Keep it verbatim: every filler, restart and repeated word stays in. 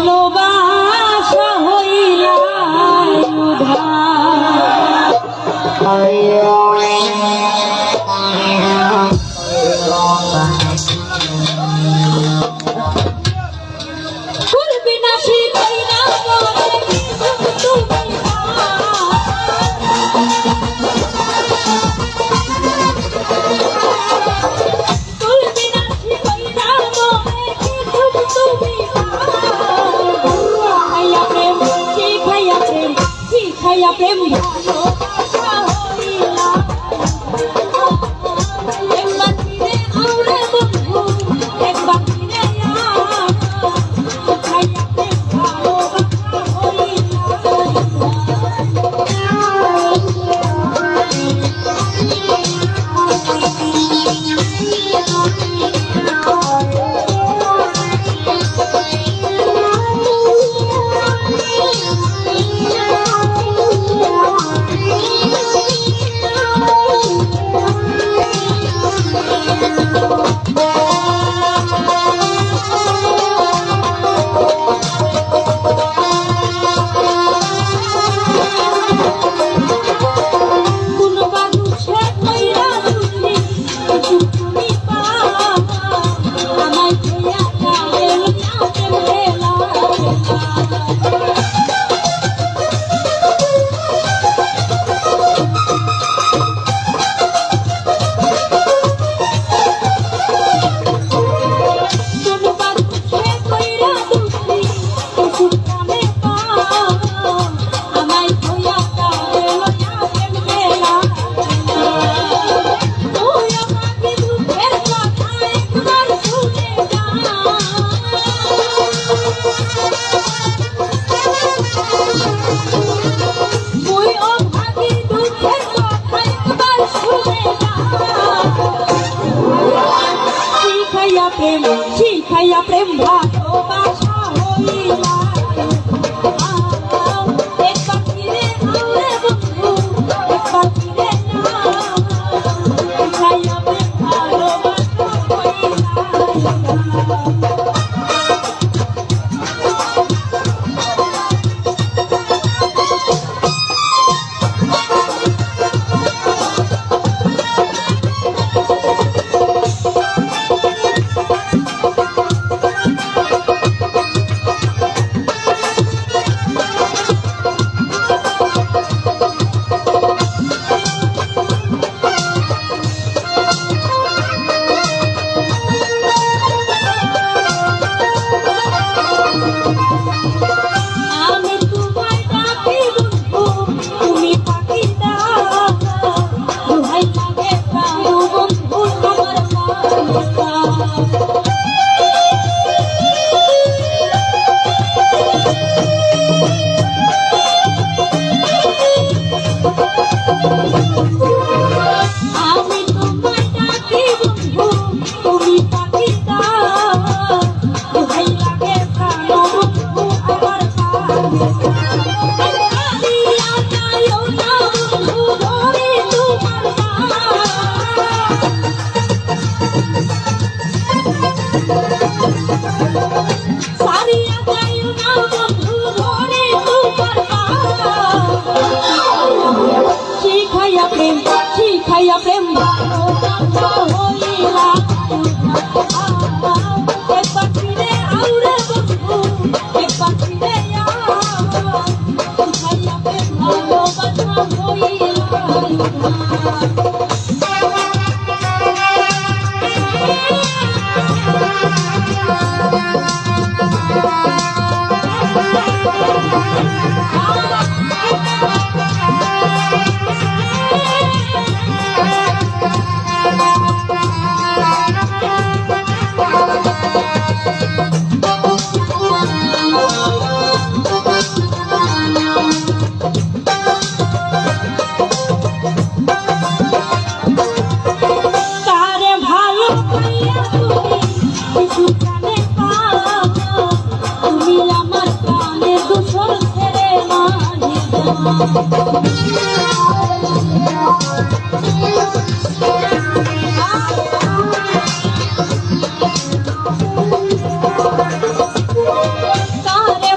ভালোবাসা হইলা উধার। কুল বিনাশী কইরা মরে গেছো তুমি। কুল বিনাশী কইরা মরে গেছো তুমি। খাইয়া প্রেম, কি খাইয়া প্রেম, কি খাইয়া প্রেম ভালোবাসা হইলা। একবার ফিরে আও রে বন্ধু, একবার ফিরে আও। শিখাইয়া প্রেম, শিখাইয়া প্রেম ভালোবাসা হইলা। একবার ফিরে আও রে বন্ধু, একবার ফিরে আও। শিখাইয়া প্রেম ভালোবাসা হইলা। শিখাইয়া প্রেম, শিখাইয়া প্রেম ভালোবাসা হইলা। একবার ফিরে আও রে বন্ধু, একবার ফিরে আও। শিখাইয়া প্রেম ভালোবাসা হইলা। তারে ভালো পাইয়া তুমি কিছু জানে পাও, তুমি আমার প্রাণের দুসর ছেড়ে মাঝে যাও। তারে